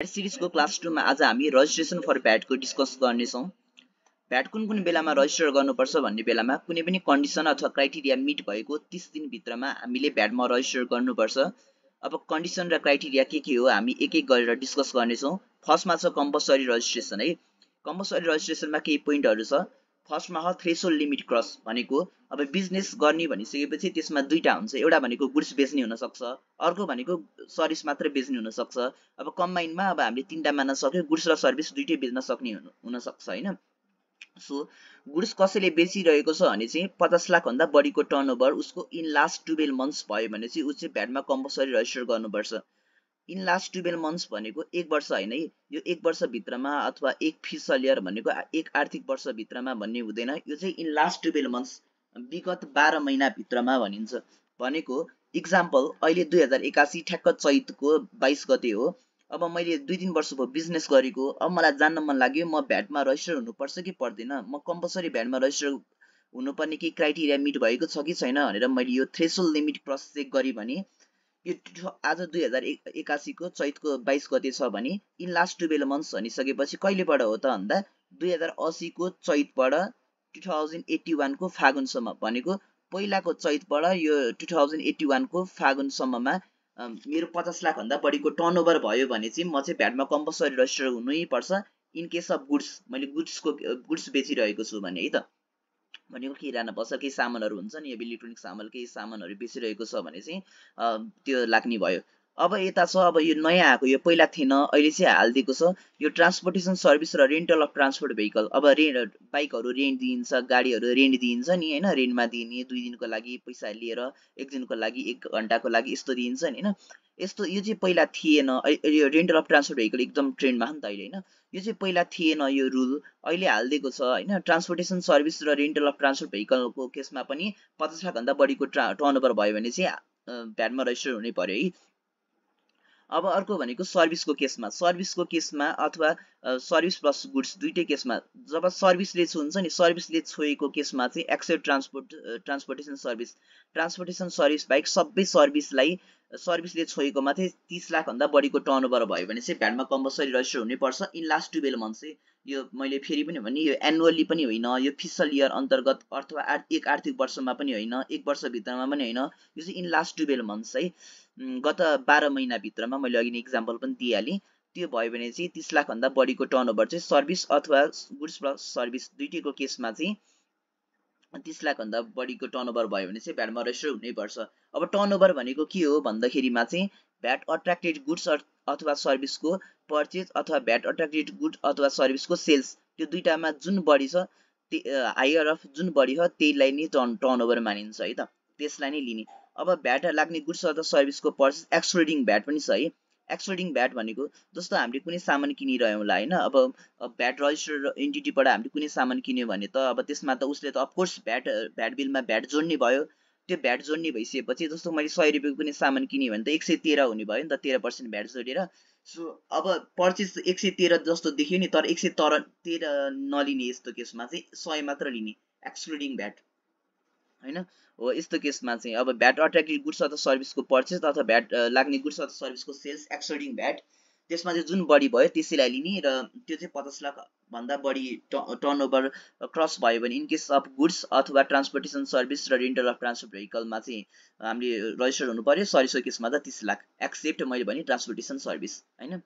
सिरिजको class 2 मा आज हामी रजिस्ट्रेसन फर भ्याट को डिस्कस गर्नेछौँ। भ्याट कुन कुन बेलामा रजिस्टर गर्नुपर्छ भन्ने बेलामा कुनै पनि कन्डिसन अथवा क्राइटेरिया मिट भएको 30 दिन भित्रमा हामीले भ्याटमा रजिस्टर गर्नुपर्छ। अब कन्डिसन र क्राइटेरिया के हो हामी एक एक गरेर डिस्कस गर्नेछौँ। फर्स्टमा छ कम्पलसरी रजिस्ट्रेसन है। कम्पलसरी रजिस्ट्रेसनमा केही पोइन्टहरु छ। फर्स्टमा हो थ्रेसोल्ड लिमिट क्रस भनेको अब बिजनेस गर्ने भनिसकेपछि त्यसमा दुईटा हुन्छ। एउटा भनेको गुड्स बेच्ने हुन सक्छ, अर्को भनेको सर्भिस मात्र बेच्ने हुन सक्छ। अब कम्बाइनमा अब हामीले तीनटा मान्न सक्यो, गुड्स र सर्भिस दुईटै बेच्न सक्ने हुन सक्छ हैन। सो गुड्स कसैले बेचिरहेको छ भने चाहिँ 50 लाख भन्दा बढीको टर्नओभर उसको इन लास्ट 12 मन्थ्स भयो भने चाहिँ उ चाहिँ भ्याटमा कम्पलसरी रजिस्टर गर्नुपर्छ। इन लास्ट 12 मन्थ्स भनेको 1 वर्ष हैन है, यो 1 वर्ष भित्रमा अथवा एक फिस्कल इयर भनेको एक आर्थिक वर्ष भित्रमा भन्ने हुँदैन। यो चाहिँ इन लास्ट 12 मन्थ्स विगत 12 महिना भित्रमा भनिन्छ। भनेको इक्जाम्पल अहिले 2081 ठ्याक्क चैतको 22 गते हो। अब मैले 2-3 वर्ष भयो बिजनेस गरेको, अब मलाई जान्न मन लाग्यो म भ्याटमा रजिस्टर हुनुपर्छ कि पर्दैन, म कम्पलसरी भ्याटमा रजिस्टर हुनुपर्ने केही क्राइटेरिया मिट भएको छ कि छैन भनेर मैले यो थ्रेसोल्ड लिमिट क्रस चेक गरेँ भने यो आज 2081 को चैतको 22 गते छ भने इन लास्ट 12 मन्थ्स भनिसकेपछि कहिलेबाट हो त भन्दा 2080 को चैतबाट 2081 को फागुनसम्म भनेको पहिलाको चैतबाट यो 2081 को फागुनसम्ममा मेरो 50 लाख भन्दा बढीको टर्नओभर भयो भने चाहिँ म चाहिँ भ्याटमा कम्पलसरी रजिस्टर हुनै पर्छ। इन केस अफ गुड्स मैले गुड्स बेचिरहेको छु भने है त, भनेको किराना पर्छ केही सामानहरू हुन्छ नि, इलेक्ट्रोनिक सामान केही सामानहरू बेचिरहेको छ भने चाहिँ त्यो लाग्ने भयो। अब यता छ अब यो नयाँ आएको, यो पहिला थिएन अहिले चाहिँ हालिदिएको छ यो ट्रान्सपोर्टेसन सर्भिस र रेन्टल अफ ट्रान्सपोर्ट भेहिकल। अब बाइकहरू रेन्ट दिइन्छ, गाडीहरू रेन्ट दिइन्छ नि हैन, रेन्टमा दिने 2 दिनको लागि पैसा लिएर 1 दिनको लागि 1 घण्टाको लागि यस्तो दिइन्छ नि हैन। यस्तो यो चाहिँ पहिला थिएन। यो रेन्टल अफ ट्रान्सपोर्ट भेहिकल एकदम ट्रेन्डमा छ नि त अहिले हैन, यो चाहिँ पहिला थिएन यो रुल, अहिले हालिदिएको छ हैन। ट्रान्सपोर्टेसन सर्भिस र रेन्टल अफ ट्रान्सपोर्ट भेहिकलको केसमा पनि 50 लाख भन्दा बढीको टर्नओभर भयो भने चाहिँ भ्याटमा रजिस्टर हुनै पर्यो है। अब अर्को भनेको सर्भिसको केसमा अथवा सर्भिस प्लस गुड्स दुईटै केसमा जब सर्भिसले हुन्छ नि, सर्भिसले छोएको केसमा चाहिँ एक्सेप्ट ट्रान्सपोर्टेसन सर्भिस बाइक सबै सर्भिसलाई सर्भिसले छोएकोमा चाहिँ 30 लाख भन्दा बढीको टर्नओभर भयो भने चाहिँ भ्याटमा कम्पलसरी रजिस्टर हुनै पर्छ इन लास्ट 12 मन्थ्स चाहिँ। यो मैले फेरि पनि भने यो एनुअली पनि होइन, यो फिस्कल इयर अन्तर्गत अथवा एक आर्थिक वर्षमा पनि होइन, एक वर्ष भित्रमा पनि होइन, यो चाहिँ इन लास्ट 12 मन्थ्स है। गत 12 महिना भित्रमा मैले अघि नै इक्जाम्पल पनि दिइहालेँ। त्यो भयो भने चाहिँ 30 लाख भन्दा बढीको टर्नओभर चाहिँ सर्भिस अथवा गुड्स प्लस सर्भिस दुईटैको केसमा चाहिँ 30 लाख भन्दा बढीको टर्नओभर भयो भने चाहिँ भ्याटमा रजिस्टर हुनै पर्छ। अब टर्नओभर भनेको के हो भन्दाखेरिमा चाहिँ भ्याट अट्र्याक्टेड गुड्स अथवा सर्भिसको पर्चेज अथवा भ्याट अट्र्याक्टेड गुड्स अथवा सर्भिसको सेल्स, त्यो दुईटामा जुन बढी छ हायर अफ जुन बढी हो त्यहीलाई नै टर्नओभर मानिन्छ है त, त्यसलाई नै लिने। अब भ्याट लाग्ने गुड्स अथवा सर्भिसको पर्चेज एक्सक्लुडिङ भ्याट पनि छ है। एक्सक्लुडिङ भ्याट भनेको जस्तो हामीले कुनै सामान किनिरह्यौँ होला हैन, अब भ्याट रजिस्टर्ड एन्टिटीबाट हामीले कुनै सामान किन्यो भने त अब त्यसमा त उसले त अफकोर्स भ्याट बिलमा भ्याट जोड्ने भयो। त्यो भ्याट जोड्ने भइसकेपछि जस्तो मैले 100 रुपियाँको कुनै सामान किनेँ भने त 113 हुने भयो नि त, 13% भ्याट जोडेर। सो अब पर्चेज 113 जस्तो देखियो नि, तर 113 नलिने, यस्तो केसमा चाहिँ 100 मात्र लिने एक्सक्लुडिङ भ्याट हैन हो। यस्तो केसमा चाहिँ अब भ्याट अट्र्याक्टेड गुड्स अथवा सर्भिसको पर्चेज अथवा भ्याट लाग्ने गुड्स अथवा सर्भिसको सेल्स एक्सक्लुडिङ भ्याट, त्यसमा चाहिँ जुन बढी भयो त्यसैलाई लिने र त्यो चाहिँ 50 लाख भन्दा बढी टर्नओभर क्रस भयो भने इन केस अफ गुड्स अथवा ट्रान्सपोर्टेसन सर्भिस र रेन्टल अफ ट्रान्सपोर्ट भेहिकलमा चाहिँ हामीले रजिस्टर हुनु पर्यो। सर्भिसको केसमा त 30 लाख एक्सेप्ट मैले भने ट्रान्सपोर्टेसन सर्भिस हैन।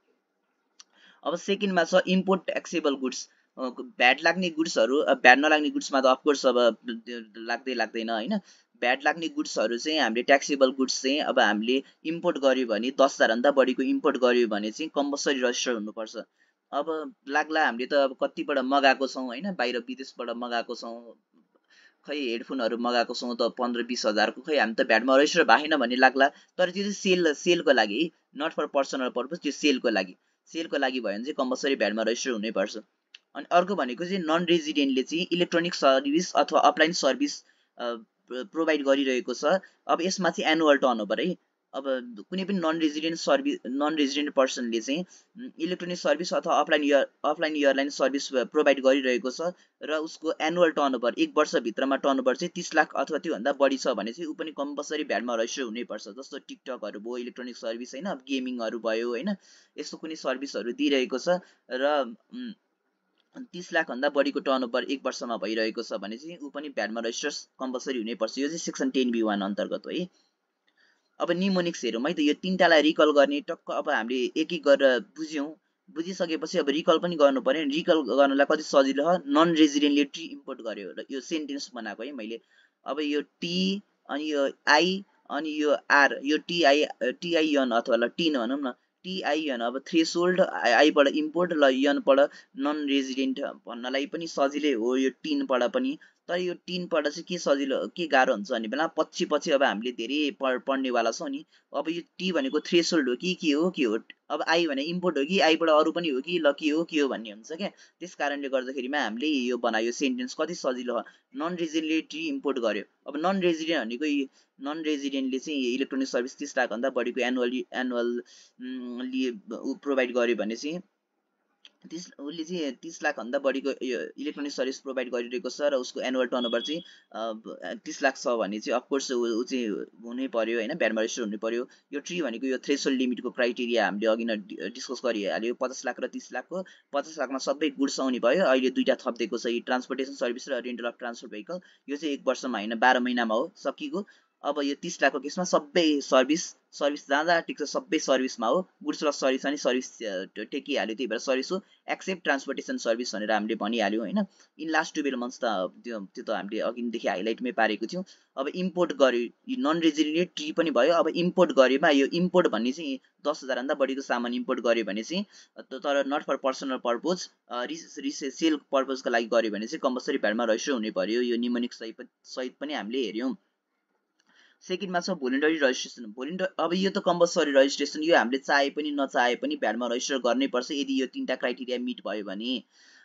अब सेकेन्डमा छ इम्पोर्ट ट्याक्सेबल गुड्स। भ्याट लाग्ने गुड्सहरू, भ्याट नलाग्ने गुड्समा त अफकोर्स अब लाग्दैन हैन। भ्याट लाग्ने गुड्सहरू चाहिँ हामीले ट्याक्सेबल गुड्स चाहिँ अब हामीले इम्पोर्ट गर्यो भने 10,000 भन्दा बढीको इम्पोर्ट गर्यो भने चाहिँ कम्पलसरी रजिस्टर हुनुपर्छ। अब लाग्ला हामीले त अब कतिबाट मगाएको छौँ हैन, बाहिर विदेशबाट मगाएको छौँ, खै हेडफोनहरू मगाएको छौँ त 15-20 हजारको, खै हामी त भ्याटमा रजिस्टर भएन भन्ने लाग्ला। तर त्यो चाहिँ सेलको लागि है, नट फर पर्सनल पर्पज, त्यो सेलको लागि भयो भने चाहिँ कम्पलसरी भ्याटमा रजिस्टर हुनै पर्छ। अनि अर्को भनेको चाहिँ नन रेजिडेन्टले चाहिँ इलेक्ट्रोनिक सर्भिस अथवा अप्लायन्स सर्भिस प्रोभाइड गरिरहेको छ। अब यसमा चाहिँ एनुअल टर्नओभर है, अब कुनै पनि नन रेजिडेन्ट पर्सनले चाहिँ इलेक्ट्रोनिक सर्भिस अथवा अफलाइन एयरलाइन सर्भिस प्रोभाइड गरिरहेको छ र उसको एनुअल टर्नओभर 1 वर्षभित्रमा टर्नओभर चाहिँ 30 लाख अथवा त्योभन्दा बढी छ भने चाहिँ ऊ पनि कम्पलसरी भ्याटमा रजिस्टर हुनैपर्छ। जस्तो टिकटकहरू भयो, इलेक्ट्रोनिक सर्भिस होइन, गेमिङहरू भयो होइन, यस्तो कुनै सर्भिसहरू दिइरहेको छ र 30 लाख भन्दा बढीको टर्नओभर 1 वर्षमा भइरहेको छ भने चाहिँ ऊ पनि भ्याटमा रजिस्टर कम्पलसरी हुनैपर्छ। यो चाहिँ सेक्सन 10B1 अन्तर्गत हो है। अब निमोनिक्स हेरौँ है त, यो तीनटालाई रिकल गर्ने टक्क अब हामीले एक एक गरेर बुझिसकेपछि अब रिकल पनि गर्नु पर्यो। रिकल गर्नलाई कति सजिलो हो, नन रेजिडेन्टले ट्री इम्पोर्ट गर्यो र यो सेन्टेन्स बनाएको है मैले। अब यो टी अनि यो आई अनि यो आर, यो टिआइएन अथवा ल टिन भनौँ न, टिआइएन अब थ्रेसोल्ड, आईबाट इम्पोर्ट, ल यनबाट नन रेजिडेन्ट भन्नलाई पनि सजिलै हो यो टिनबाट पनि। तर यो टिनबाट चाहिँ के सजिलो के गाह्रो हुन्छ भन्ने बेला पछि अब हामीले धेरै पढ्नेवाला छौँ नि। अब यो टी भनेको थ्रेसोल्ड हो कि के हो, अब आई भने इम्पोर्ट हो कि आईबाट अरू पनि हो कि ल के हो भन्ने हुन्छ क्या। त्यस कारणले गर्दाखेरिमा हामीले यो बनायो सेन्टेन्स कति सजिलो हो, नन रेजिडेन्टले ट्री इम्पोर्ट गर्यो। अब नन रेजिडेन्ट भनेको नन रेजिडेन्टले चाहिँ इलेक्ट्रोनिक सर्भिस 30 लाखभन्दा बढीको एनुअली प्रोभाइड गर्यो भने चाहिँ उसले चाहिँ 30 लाखभन्दा बढीको इलेक्ट्रोनिक सर्भिस प्रोभाइड गरिरहेको छ र उसको एनुअल टर्नओभर चाहिँ 30 लाख छ भने चाहिँ अफकोर्स ऊ चाहिँ हुनै पर्यो होइन, भ्याटमा रजिस्टर हुनै पर्यो। यो ट्री भनेको यो थ्रेसोल्ड लिमिटको क्राइटेरिया हामीले अघि नै डिस्कस गरिहाल्यो। 50 लाख र 30 लाखको, 50 लाखमा सबै गुड्स आउने भयो। अहिले दुईटा थपिदिएको छ, ट्रान्सपोर्टेसन सर्भिस र रेन्टल अफ ट्रान्सपोर्ट भेहिकल। यो चाहिँ 1 वर्षमा होइन 12 महिनामा हो सकिएको। अब यो 30 लाखको केसमा सबै सर्भिस जहाँ जहाँ टिक्छ सबै सर्भिसमा हो। गुड्स र सर्भिस अनि सर्भिस टेकिहाल्यो, त्यही भएर सर्भिस हो एक्सेप्ट ट्रान्सपोर्टेसन सर्भिस भनेर हामीले भनिहाल्यौँ होइन। इन लास्ट 12 मन्थ्स त त्यो त हामीले अघिदेखि हाइलाइटमै पारेको थियौँ। अब इम्पोर्ट गर्यो, नन रेजिडेन्ट ट्री पनि भयो। अब इम्पोर्ट गरेमा यो इम्पोर्ट भन्ने चाहिँ 10,000 भन्दा बढीको सामान इम्पोर्ट गर्यो भने चाहिँ, तर not for personal purpose, sale पर्पजको लागि गर्यो भने चाहिँ कम्पलसरी भ्याटमा रजिस्टर हुनै पर्यो। यो निमोनिक सहित पनि हामीले हेऱ्यौँ। सेकेन्डमा छ भोलिन्टरी रजिस्ट्रेसन। अब यो त कम्पलसरी रजिस्ट्रेसन, यो हामीले चाहे पनि नचाहे पनि भ्याटमा रजिस्टर गर्नै पर्छ यदि यो 3टा क्राइटेरिया मिट भयो भने।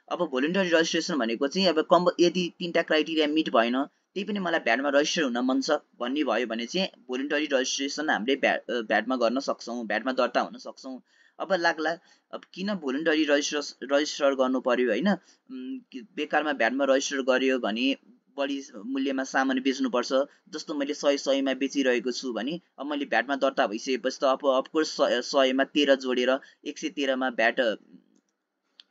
अब भोलिन्टरी रजिस्ट्रेसन भनेको चाहिँ अब यदि 3टा क्राइटेरिया मिट भएन, त्यही पनि मलाई भ्याटमा रजिस्टर हुन मन छ भन्ने भयो भने चाहिँ भोलिन्टरी रजिस्ट्रेसन हामीले भ्याटमा गर्न सक्छौँ, भ्याटमा दर्ता हुन सक्छौँ। अब लाग्ला अब किन भोलिन्टरी रजिस्टर गर्नु पर्यो होइन, बेकारमा भ्याटमा रजिस्टर गर्यो भने बढी मूल्यमा सामान बेच्नुपर्छ। जस्तो मैले 100मा बेचिरहेको छु भने अब मैले भ्याटमा दर्ता भइसकेपछि त अब अफकोर्स 100मा 13 जोडेर 113मा भ्याट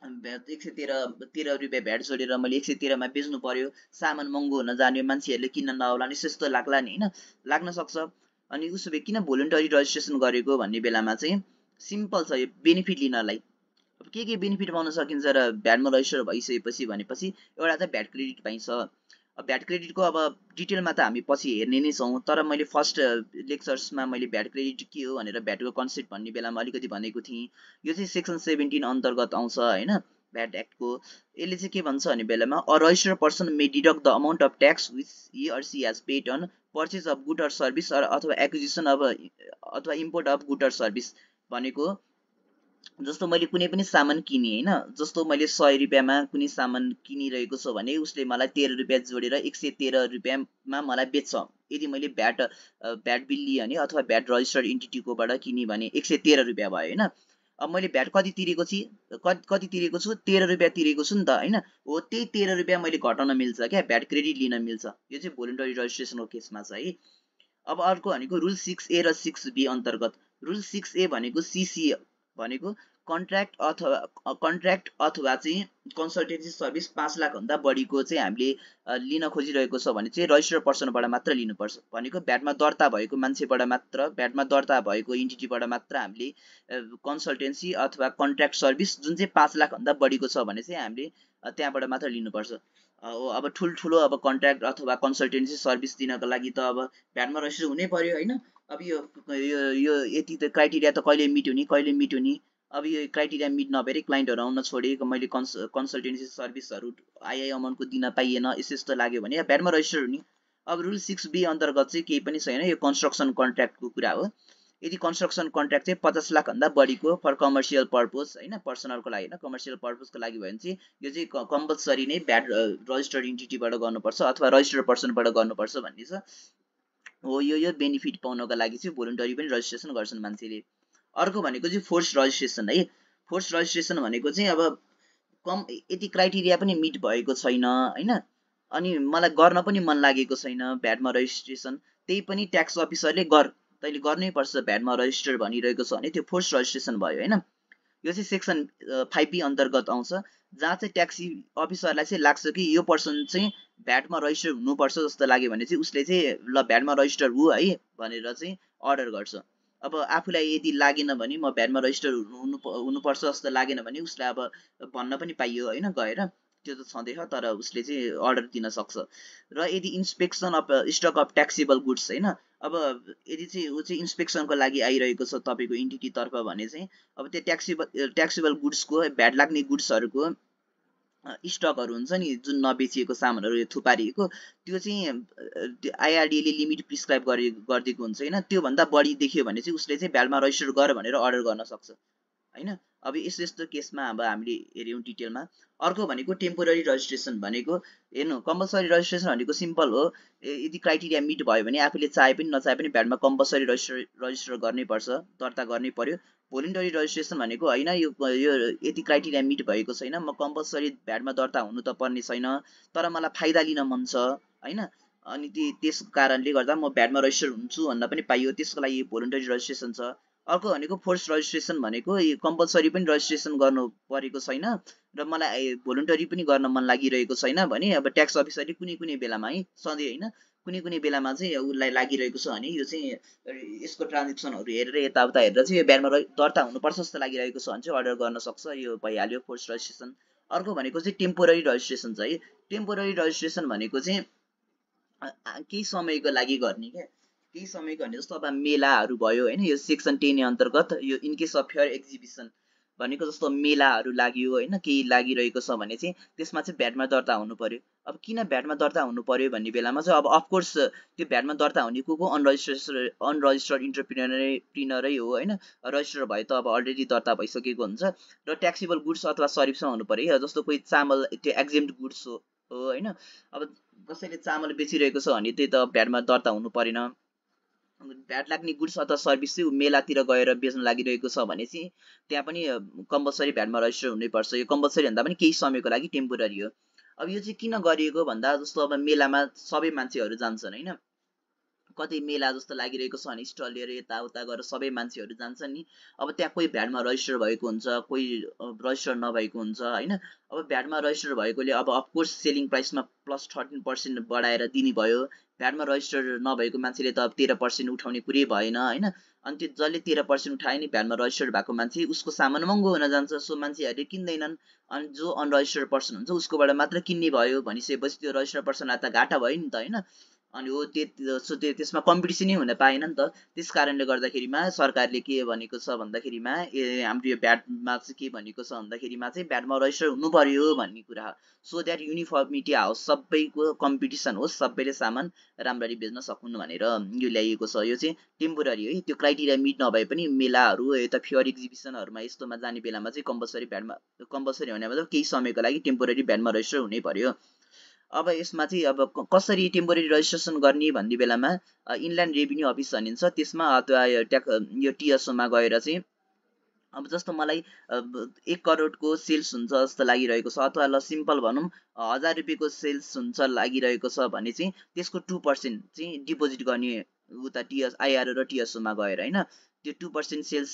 113 रुपियाँ भ्याट जोडेर मैले 113मा बेच्नु पर्यो। सामान महँगो हुन जाने, मान्छेहरूले किन्न नआउला नि, यस्तो लाग्ला नि होइन, लाग्न सक्छ। अनि उसो भए किन भोलिन्टरी रजिस्ट्रेसन गरेको भन्ने बेलामा चाहिँ सिम्पल छ यो बेनिफिट लिनलाई। अब के बेनिफिट पाउन सकिन्छ र भ्याटमा रजिस्टर भइसकेपछि भनेपछि एउटा चाहिँ भ्याट क्रेडिट पाइन्छ। भ्याट क्रेडिटको अब डिटेलमा त हामी पछि हेर्ने नै छौँ, तर मैले फर्स्ट लेक्चर्समा मैले भ्याट क्रेडिट के हो भनेर भ्याटको कन्सेप्ट भन्ने बेलामा अलिकति भनेको थिएँ। यो चाहिँ सेक्सन 17 अन्तर्गत आउँछ होइन भ्याट एक्टको। यसले चाहिँ के भन्छ भन्ने बेलामा a registered person may deduct the amount of tax which he or she has paid on purchase of good or service अथवा एक्विजिसन अथवा import of good or service भनेको जस्तो मैले कुनै पनि सामान किने होइन, जस्तो मैले 100 रुपियाँमा कुनै सामान किनिरहेको छु भने उसले मलाई 13 रुपियाँ जोडेर 113 रुपियाँमा मलाई बेच्छ। यदि मैले भ्याट बिल लिएँ भने अथवा भ्याट रजिस्टर्ड इन्टिटीकोबाट किनेँ भने 113 रुपियाँ भयो होइन। अब मैले भ्याट कति तिरेको छु 13 रुपियाँ तिरेको छु नि त होइन। हो त्यही 13 रुपियाँ मैले घटाउन मिल्छ क्या, भ्याट क्रेडिट लिन मिल्छ। यो चाहिँ भोलिन्टरी रजिस्ट्रेसनको केसमा छ है। अब अर्को भनेको रुल 6A र 6B अन्तर्गत। रुल 6A भनेको CC भनेको कन्ट्र्याक्ट अथवा चाहिँ कन्सल्टेन्सी सर्भिस 5 लाख भन्दा बढीको चाहिँ हामीले लिन खोजिरहेको छ भने चाहिँ रजिस्टर्ड पर्सनबाट मात्र लिनुपर्छ। भनेको भ्याटमा दर्ता भएको मान्छेबाट मात्र, भ्याटमा दर्ता भएको इन्टिटीबाट मात्र हामीले कन्सल्टेन्सी अथवा कन्ट्र्याक्ट सर्भिस जुन चाहिँ 5 लाख भन्दा बढीको छ भने चाहिँ हामीले त्यहाँबाट मात्र लिनुपर्छ। अब ठुल्ठुलो अब कन्ट्र्याक्ट अथवा कन्सल्टेन्सी सर्भिस दिनको लागि त अब भ्याटमा रजिस्टर हुनै पर्यो होइन। अब यो यति त क्राइटेरिया त कहिले मिट हुने। अब यो क्राइटेरिया मिट नभएर क्लाइन्टहरू आउन छोडे, मैले कन्सल्टेन्सी सर्भिसहरू आइ अमाउन्टको दिन पाइएन, यस्तो लाग्यो भने भ्याटमा रजिस्टर हुने। अब रुल 6B अन्तर्गत चाहिँ केही पनि छैन, यो कन्स्ट्रक्सन कन्ट्र्याक्टको कुरा हो। यदि कन्स्ट्रक्सन कन्ट्र्याक्ट चाहिँ 50 लाख भन्दा बढीको फर कमर्सियल पर्पज होइन, पर्सनलको लागि होइन, कमर्सियल पर्पजको लागि भयो भने चाहिँ यो चाहिँ कम्पलसरी नै भ्याट रजिस्टर्ड इन्टिटीबाट गर्नुपर्छ अथवा रजिस्टर्ड पर्सनबाट गर्नुपर्छ भन्ने छ। हो यो बेनिफिट पाउनको लागि चाहिँ भोलुन्टरी पनि रजिस्ट्रेसन गर्छन् मान्छेले। अर्को भनेको चाहिँ फोर्स रजिस्ट्रेसन है। फोर्स रजिस्ट्रेसन भनेको चाहिँ अब कम यति क्राइटेरिया पनि मिट भएको छैन हैन, अनि मलाई गर्न पनि मन लागेको छैन भ्याटमा रजिस्ट्रेसन, त्यही पनि ट्याक्स अफिसरले तैँले गर्नै पर्छ भ्याटमा रजिस्टर भनिरहेको छ भने त्यो फोर्स रजिस्ट्रेसन भयो हैन। यो चाहिँ सेक्सन 5B अन्तर्गत आउँछ, जहाँ चाहिँ ट्याक्स अफिसरलाई चाहिँ लाग्छ कि यो पर्सन चाहिँ भ्याटमा रजिस्टर हुनुपर्छ जस्तो लाग्यो भने चाहिँ उसले चाहिँ ल भ्याटमा रजिस्टर हु है भनेर चाहिँ अर्डर गर्छ। अब आफूलाई यदि लागेन भने म भ्याटमा रजिस्टर हुनुपर्छ जस्तो लागेन भने उसलाई अब भन्न पनि पाइयो होइन गएर, त्यो त छँदैछ, तर उसले चाहिँ अर्डर दिन सक्छ। र यदि inspection of stock of taxable goods होइन, अब यदि चाहिँ ऊ चाहिँ इन्सपेक्सनको लागि आइरहेको छ तपाईँको इन्टिटीतर्फ भने चाहिँ अब त्यो ट्याक्सेबल गुड्सको भ्याट लाग्ने गुड्सहरूको स्टकहरू हुन्छ नि जुन नबेचिएको सामानहरू थुपारिएको, त्यो चाहिँ आइआरडीले लिमिट प्रिस्क्राइब गरिदिएको हुन्छ होइन, त्योभन्दा बढी देखियो भने चाहिँ उसले चाहिँ भ्याटमा रजिस्टर गर भनेर अर्डर गर्न सक्छ होइन। अब यस्तो यस्तो केसमा अब हामीले हेऱ्यौँ डिटेलमा। अर्को भनेको टेम्पोररी रजिस्ट्रेसन भनेको हेर्नु, कम्पलसरी रजिस्ट्रेसन भनेको सिम्पल हो, यदि क्राइटेरिया मिट भयो भने आफूले चाहे पनि नचाहे पनि भ्याटमा कम्पलसरी रजिस्टर गर्नै पर्छ, दर्ता गर्नै पर्यो। भोलिन्टरी रजिस्ट्रेसन भनेको होइन यो यति क्राइटेरिया मिट भएको छैन, म कम्पलसरी भ्याटमा दर्ता हुनु त पर्ने छैन, तर मलाई फाइदा लिन मन छ होइन, अनि त्यस कारणले गर्दा म भ्याटमा रजिस्टर हुन्छु भन्न पनि पाइयो, त्यसको लागि भोलिन्टरी रजिस्ट्रेसन छ। अर्को भनेको फोर्स रजिस्ट्रेसन भनेको कम्पलसरी पनि रजिस्ट्रेसन गर्नु परेको छैन र मलाई भोलिन्टरी पनि गर्न मन लागिरहेको छैन भने अब ट्याक्स अफिसरले कुनै कुनै बेलामा है, सधैँ होइन, कुनै कुनै बेलामा चाहिँ उसलाई लागिरहेको छ भने यो चाहिँ यसको ट्रान्जेक्सनहरू हेरेर यताउता हेरेर चाहिँ यो भ्याटमा दर्ता हुनुपर्छ जस्तो लागिरहेको छ भने चाहिँ अर्डर गर्न सक्छ, यो भइहाल्यो फोर्स रजिस्ट्रेसन। अर्को भनेको चाहिँ टेम्पोररी रजिस्ट्रेसन छ है। टेम्पोररी रजिस्ट्रेसन भनेको चाहिँ केही समयको लागि गर्ने क्या, केही समयको भने जस्तो अब मेलाहरू भयो होइन, यो सेक्सन 10A अन्तर्गत यो इनकेस अफ फेयर एक्जिबिसन भनेको जस्तो मेलाहरू लाग्यो होइन, केही लागिरहेको छ भने चाहिँ त्यसमा चाहिँ भ्याटमा दर्ता हुनु पर्यो। अब किन भ्याटमा दर्ता हुनु पर्यो भन्ने बेलामा चाहिँ अब अफकोर्स त्यो भ्याटमा दर्ता हुने को अनरजिस्टर्ड इन्टरप्रिनरै हो होइन, रजिस्टर भए त अब अलरेडी दर्ता भइसकेको हुन्छ। र ट्याक्सेबल गुड्स अथवा सर्भिसमा हुनु पर्यो, जस्तो कोही चामल त्यो एक्जेम्ट गुड्स हो होइन, अब कसैले चामल बेचिरहेको छ भने त्यही त भ्याटमा दर्ता हुनु परेन। भ्याट लाग्ने गुड्स अथवा सर्भिस चाहिँ मेलातिर गएर बेच्न लागिरहेको छ भने चाहिँ त्यहाँ पनि कम्पलसरी भ्याटमा रजिस्टर हुनैपर्छ। यो कम्पलसरी भन्दा पनि केही समयको लागि टेम्पोररी हो। अब यो चाहिँ किन गरिएको भन्दा जस्तो अब मेलामा सबै मान्छेहरू जान्छन् होइन, कतै मेला जस्तो लागिरहेको छ भने स्टल लिएर यताउता गरेर सबै मान्छेहरू जान्छन् नि, अब त्यहाँ कोही भ्याटमा रजिस्टर भएको हुन्छ, कोही रजिस्टर नभएको हुन्छ होइन। अब भ्याटमा रजिस्टर भएकोले अब अफकोर्स सेलिङ प्राइसमा +13% बढाएर दिने भयो, भ्याटमा रजिस्टर नभएको मान्छेले त अब 13% उठाउने कुरै भएन होइन। अनि त्यो जसले 13% उठायो नि भ्याटमा रजिस्टर्ड भएको मान्छे, उसको सामान महँगो हुन जान्छ, सो मान्छेहरूले किन्दैनन्, अनि जो अनरजिस्टर्ड पर्सन हुन्छ उसकोबाट मात्र किन्ने भयो भनिसकेपछि त्यो रजिस्टर्ड पर्सनलाई त घाटा भयो नि त होइन। अनि हो त्यसमा कम्पिटिसनै हुन पाएन नि त। त्यस कारणले गर्दाखेरिमा सरकारले के भनेको छ भन्दाखेरिमा हाम्रो यो भ्याटमा चाहिँ के भनेको छ भन्दाखेरिमा चाहिँ भ्याटमा रजिस्टर हुनु पर्यो भन्ने कुरा हो, सो द्याट युनिफर्मिटी आओस्, सबैको कम्पिटिसन होस्, सबैले सामान राम्ररी बेच्न सकुन् भनेर यो ल्याइएको छ। यो चाहिँ टेम्पोररी है, त्यो क्राइटेरिया मिट नभए पनि मेलाहरू यता फेयर एक्जिबिसनहरूमा यस्तोमा जाने बेलामा चाहिँ कम्पलसरी हुने मतलब केही समयको लागि टेम्पोररी भ्याटमा रजिस्टर हुनै पर्यो। अब यसमा चाहिँ अब कसरी टेम्पोररी रजिस्ट्रेसन गर्ने भन्ने बेलामा इनल्यान्ड रेभिन्यू अफिस भनिन्छ, त्यसमा अथवा यो टिएसओमा गएर चाहिँ अब जस्तो मलाई 1 करोडको सेल्स हुन्छ जस्तो लागिरहेको छ, अथवा ल सिम्पल भनौँ 1000 रुपियाँको सेल्स हुन्छ लागिरहेको छ भने चाहिँ त्यसको 2% चाहिँ डिपोजिट गर्ने उता आइआर र टिएसओमा गएर होइन, त्यो 2% सेल्स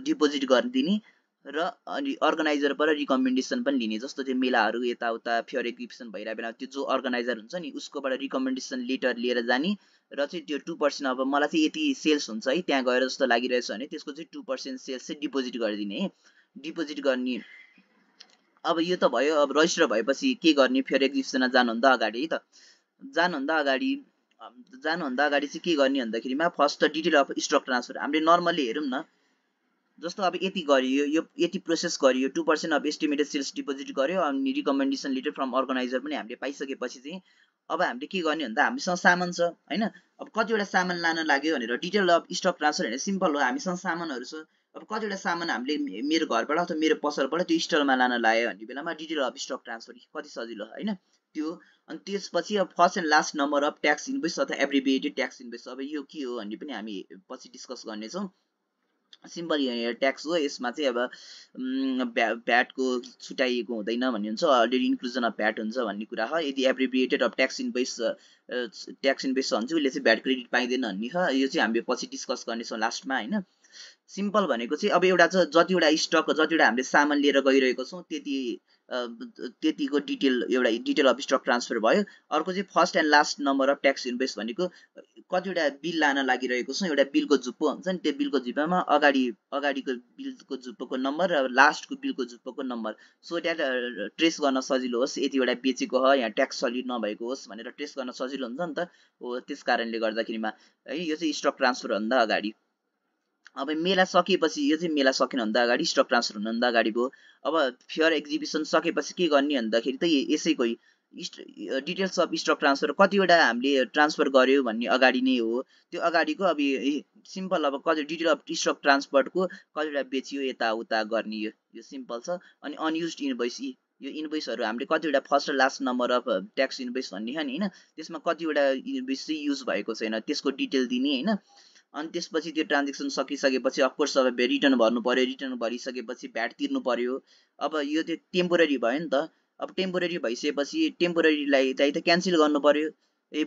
डिपोजिट गरिदिने र अनि अर्गनाइजरबाट रिकमेन्डेसन पनि लिने। जस्तो त्यो मेलाहरू यताउता फेयर एक्जिबिसन भइरहेको बेला त्यो जो अर्गनाइजर हुन्छ नि उसकोबाट रिकमेन्डेसन लेटर लिएर जाने र चाहिँ त्यो 2% अब मलाई चाहिँ यति सेल्स हुन्छ है त्यहाँ गएर जस्तो लागिरहेछ भने त्यसको चाहिँ 2% सेल्स चाहिँ डिपोजिट गरिदिने है, डिपोजिट गर्ने। अब यो त भयो, अब रजिस्टर भएपछि के गर्ने, फेयर एक्जिबिसनमा जानुभन्दा अगाडि है त, जानुभन्दा अगाडि चाहिँ के गर्ने भन्दाखेरिमा फर्स्ट त डिटेल अफ स्टक ट्रान्सफर हामीले नर्मली हेरौँ न, जस्तो अब यति गरियो, यो यति प्रोसेस गरियो, 2% अफ एस्टिमेटेड सेल्स डिपोजिट गर्यो, अनि रिकमेन्डेसन लेटर फ्रम अर्गनाइजर पनि हामीले पाइसकेपछि चाहिँ अब हामीले के गर्ने भन्दा हामीसँग सामान छ होइन, अब कतिवटा सामान लान लाग्यो भनेर डिटेल अफ स्टक ट्रान्सफर होइन, सिम्पल हो, हामीसँग सामानहरू छ, अब कतिवटा सामान हामीले मेरो घरबाट अथवा मेरो पसलबाट त्यो स्टलमा लान लाग्यो भन्ने बेलामा डिटेल अफ स्टक ट्रान्सफर कति सजिलो होइन, त्यो। अनि त्यसपछि अब first and last number of tax invoice अथवा एब्रिभिएटेड ट्याक्स इन्भोइस, अब यो के हो भन्ने पनि हामी पछि डिस्कस गर्नेछौँ। सिम्पल यहाँ ट्याक्स हो, यसमा चाहिँ अब भ्याटको छुट्याइएको हुँदैन भन्ने हुन्छ, अलरेडी इन्क्लुजन अफ भ्याट हुन्छ भन्ने कुरा हो। यदि एब्रिभिएटेड अफ ट्याक्स इन्भोइस छ भने चाहिँ उसले चाहिँ भ्याट क्रेडिट पाइँदैन भन्ने छ। यो चाहिँ हामीले पछि डिस्कस गर्नेछौँ लास्टमा होइन। सिम्पल भनेको चाहिँ अब एउटा चाहिँ जतिवटा स्टक जतिवटा हामीले सामान लिएर गइरहेको छौँ त्यतिको एउटा डिटेल अफ स्टक ट्रान्सफर भयो। अर्को चाहिँ first and last number of tax invoice भनेको कतिवटा बिल लान लागिरहेको छौँ, एउटा बिलको जुप्पो हुन्छ नि, त्यो बिलको जुप्पोमा अगाडिको बिलको जुप्पोको नम्बर र लास्टको बिलको जुप्पोको नम्बर, सो द्याट ट्रेस गर्न सजिलो होस्, यतिवटा बेचेको हो यहाँ ट्याक्स सलिड नभएको होस् भनेर ट्रेस गर्न सजिलो हुन्छ नि त हो। त्यस कारणले गर्दाखेरिमा है यो चाहिँ स्टक ट्रान्सफर भन्दा अगाडि। अब मेला सकिएपछि यो चाहिँ मेला सकिनुभन्दा अगाडि स्टक ट्रान्सफर हुनुभन्दा अगाडि भयो। अब फेयर एक्जिबिसन सकेपछि के गर्ने भन्दाखेरि त यसैको डिटेल्स अफ स्टक ट्रान्सफर कतिवटा हामीले ट्रान्सफर गर्यो भन्ने अगाडि नै हो। त्यो अगाडिको अब सिम्पल अब कति डिटेल अफ स्टक ट्रान्सफरको कतिवटा बेचियो यताउता गर्ने यो सिम्पल छ। अनि अनयुज्ड इन्भोइस, यो इन्भोइसहरू हामीले कतिवटा फर्स्ट र last number of tax invoice भन्ने छ नि होइन, त्यसमा कतिवटा इन्भोइस चाहिँ युज भएको छैन त्यसको डिटेल दिने होइन। अनि त्यसपछि त्यो ट्रान्जेक्सन सकिसकेपछि अफकोर्स अब रिटर्न भर्नु पर्यो, रिटर्न भरिसकेपछि भ्याट तिर्नु पर्यो। अब यो त्यो टेम्पोररी भयो नि त। अब टेम्पोररी भइसकेपछि टेम्पोररीलाई चाहिँ त क्यान्सल गर्नु पर्यो।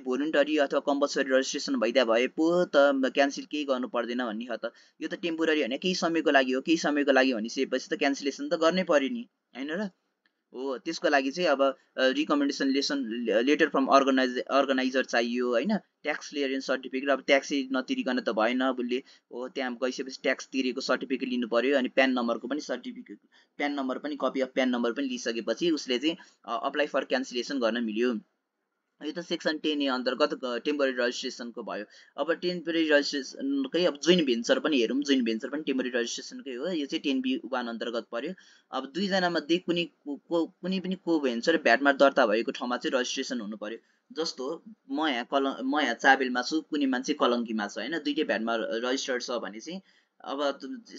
भोलुन्टरी अथवा कम्पलसरी रजिस्ट्रेसन भइदिया भए पो त क्यान्सल केही गर्नु पर्दैन भन्ने हो त। यो त टेम्पोररी होइन, केही समयको लागि हो, केही समयको लागि भनिसकेपछि त क्यान्सलेसन त गर्नै पर्यो नि होइन र हो। त्यसको लागि चाहिँ अब रिकमेन्डेसन लेटर फ्रम अर्गनाइजर चाहियो होइन। ट्याक्स क्लियरेन्स सर्टिफिकेट, अब ट्याक्सै नतिरिकन त भएन, उसले हो त्यहाँ गइसकेपछि ट्याक्स तिरेको सर्टिफिकेट लिनु पर्यो। अनि प्यान नम्बरको पनि सर्टिफिकेट, प्यान नम्बर पनि कपी अफ प्यान नम्बर पनि लिइसकेपछि उसले चाहिँ अप्लाई फर क्यान्सलेसन गर्न मिल्यो। यो त सेक्सन 10A अन्तर्गत टेम्पोररी रजिस्ट्रेसनको भयो। अब टेम्पोररी रजिस्ट्रेसनकै अब जोइन्ट भेन्चर पनि हेरौँ, जोइन्ट भेन्चर पनि टेम्पोररी रजिस्ट्रेसनकै हो। यो चाहिँ 10B1 अन्तर्गत पर्यो। अब दुईजना मध्ये कुनै पनि को भेन्चर भ्याटमा दर्ता भएको ठाउँमा चाहिँ रजिस्ट्रेसन हुनु पर्यो। जस्तो म यहाँ चाबेलमा छु, कुनै मान्छे कलङ्कीमा छ होइन, दुइटै भ्याटमा रजिस्टर्ड छ भने चाहिँ अब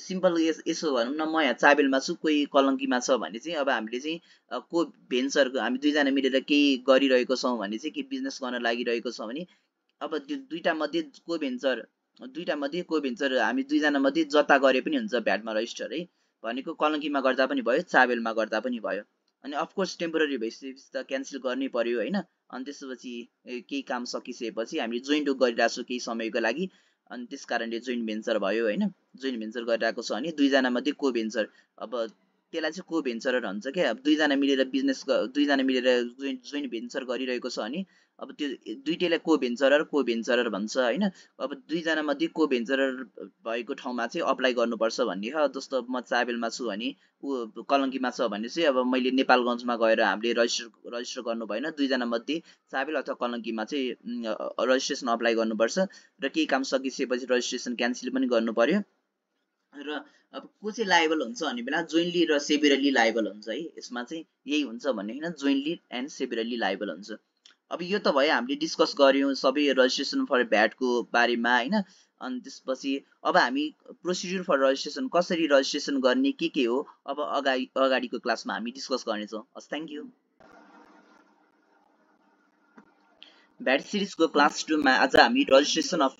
सिम्पल यसो भनौँ न, म यहाँ चाबेलमा छु कोही कलङ्कीमा छ भने चाहिँ अब हामीले चाहिँ को भेन्चर हामी दुईजना मिलेर केही गरिरहेको छौँ भने चाहिँ केही बिजनेस गर्न लागिरहेको छौँ भने अब त्यो दुईटा मध्ये को भेन्चर हामी दुईजना मध्ये जता गरे पनि हुन्छ भ्याटमा रजिस्टर है। भनेको कलङ्कीमा गर्दा पनि भयो, चाबेलमा गर्दा पनि भयो। अनि अफकोर्स टेम्पोररी भइसकेपछि त क्यान्सल गर्नै पर्यो होइन। अनि त्यसपछि केही काम सकिसकेपछि हामीले जोइन्ट गरिरहेको छौँ केही समयको लागि, अनि त्यस कारणले जोइन्ट भेन्चर भयो होइन। जोइन्ट भेन्चर गरिरहेको छ भने दुईजना मध्ये को भेन्चर, अब त्यसलाई चाहिँ को भेन्चर भन्छ क्या। अब दुईजना मिलेर जोइन्ट भेन्चर गरिरहेको छ भने अब त्यो दुइटैलाई को भेन्चरर भन्छ होइन। अब दुईजना मध्ये को भेन्चरर भएको ठाउँमा चाहिँ अप्लाई गर्नुपर्छ भन्ने हो। जस्तो म चाबेलमा छु भने ऊ कलङ्कीमा छ भने चाहिँ अब मैले नेपालगञ्जमा गएर हामीले रजिस्टर गर्नु भएन, दुईजना मध्ये चाबेल अथवा कलङ्कीमा चाहिँ रजिस्ट्रेसन अप्लाई गर्नुपर्छ र केही काम सकिसकेपछि रजिस्ट्रेसन क्यान्सल पनि गर्नु पर्यो। र अब को चाहिँ लायबल हुन्छ भन्ने बेला जोइन्टली र सेभरली लायबल हुन्छ है। यसमा चाहिँ यही हुन्छ भन्ने होइन, जोइन्टली एन्ड सेभरली लायबल हुन्छ। अब यो त भयो हामीले डिस्कस गऱ्यौँ सबै रजिस्ट्रेसन फर भ्याटको बारेमा होइन। अनि त्यसपछि अब हामी प्रोसिड्युर फर रजिस्ट्रेसन कसरी रजिस्ट्रेसन गर्ने के हो अब अगाडिको क्लासमा हामी डिस्कस गर्नेछौँ। हस्, थ्याङ्क यू। भ्याट सिरिजको क्लास 2मा आज हामी रजिस्ट्रेसन अफ